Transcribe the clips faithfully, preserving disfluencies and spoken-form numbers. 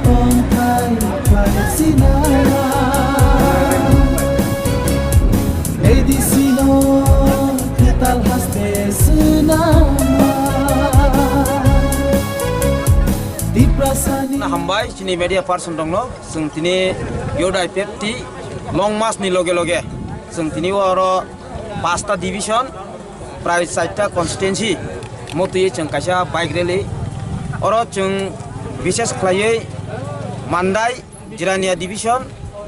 Tongthai khlai sinama, A D C no kwtal haste swnama. Tiprasani. Hambai, chini media person rokno, chwng tini Youth I P F T long march ni loge loge, chwng tini oro pasta division, prai chaita constituency, motwi chwng kaisa bike rally. Oro chwng bishes khlaiwi Mandai, Jirania division,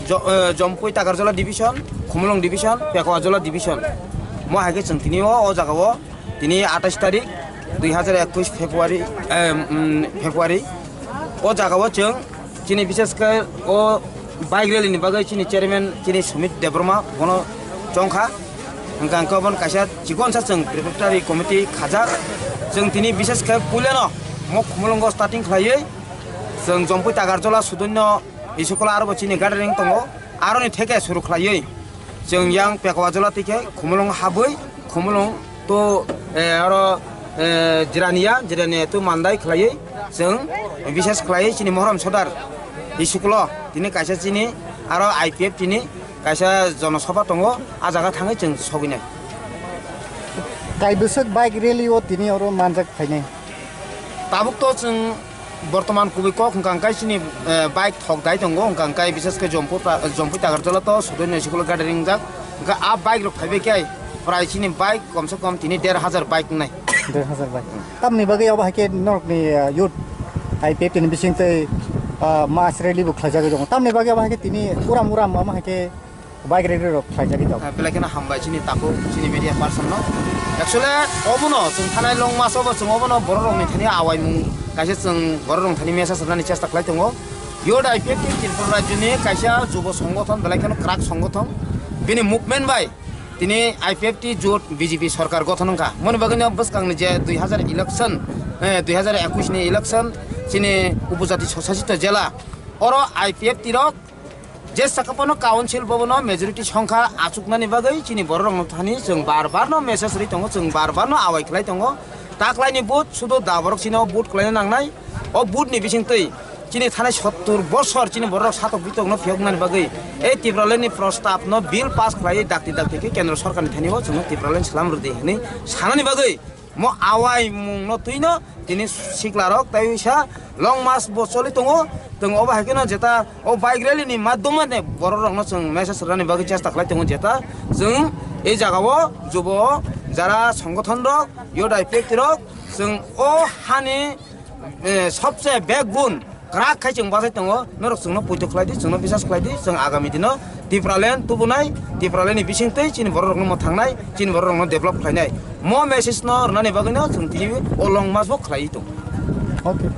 Jo-, eh, Jompui Takarjola division, Khumulwng division, Pekwajola division. Mo hai khe chwng tini o, o jaga o tini atais tarik dui hazar ekush February, eh, mm, February. O jaga o chwng chini bishes khe o bike rally ni bagwi chini chairman chini Sumit Debbarma bono chongkha. Hwnkha hwnkhe obono kaisa chikonsa chwng preparatory committee khajak. Chwng tini bishes khe puilano mo Khumulwngo starting khlaiwi chwng Jompui Takarjola sudonno Isukula aro bo chini gathering tongo. Aroni theke suru khlaiwi chwng yang Pekwajola twi khe Khumulwng habwi Khumulwng to, eh, aro, eh, Jirania, Jirania to Mandai khlaiwi chwng bishes khlaiwi chini Mohrom Sodar Isuklo tini kaisa chini aro I P F T ni kaisa jonosabha tongo, a jaga thangwi chwng sogwinai. Kaibwswk bike rally o tini oro manjak phainai. Tabuk to chwng bortoman kubui kok hwnkha hwnkhe chini, eh, bike thok dai tongo, hwnkha hwnkhe bishes khe Jompui ta-, Jompui Takarjola to sudoi noi sikolo gathering wngjak. Hwnkhe a bike rok phaibai khe prai chini bike komse kom tini der hazar bike wngnai. Der hazar bike. Tamni bagwi abo hai khe norokni, eh, youth I P F T ni bising tei, ah, mass rally bo khlaijagwi tongo. Tamni bagwi abo hai khe tini uram uram amo hai khe bike rally rok khlaijagwi tongo. Ah, belai kheno hambai chini takhuk, chini media person no. Actually, obono chwng thanai long mas obo chwng obono borok rokni thani awaimung kaisa chwng borok rokni thani message rwnani chesta khlai tongo. Youth I P F T Tripura rajyoni kaisa jubo songothon, belai kheno kwrak songothon. Bini movement bai tini I P F T jot B J P sorkar gothon wngkha. Moni bagwino bwskangni je dui hazar election, eh, dui hazar ekush ni election chini upojati swsasito jela oro I P F T rok je saka bono council bobono majority songkha achuknani bagwi chini borok rokno thani chwng bar bar no message rwi tongo, chwng bar bar no awai khlai tongo. Taklaini vote sudo da borok chini o vote khlaina nangnai. O vote ni bising twi chini thanai sottur bosor chini borok rok satok bitokno phiyoknani bagwi ei Tipraland ni prostab no bill pass khlaiwi dakti dakti khe kendro sorkar ni thani o chwngno Tipraland salam rwdi hwnwi sanani bagwi mo awai mungno twino tini siklarok tei wisa long march bo choli tongo. Tong obo hai kheno jeta o bike rally ni madhyome borok rokno chwng message rwnani bagwi chesta khlai tongo, jeta chwng ei jaga o jubo jara songothon rok, youth I P F T rok, chwng o hani, eh, sobse backbone kwrak khai chwng bachai tongo, norok chwngno poito khlai di, chwngno bisas khlai di, chwng agami dino Tipraland tubunai, Tipraland ni bising twi chini borok rokno mwthangnai, chini borok rokno develop khlainai. Mo message no rwnani bagwino chwng tini o long march bo khlaiwi tongo. Okay.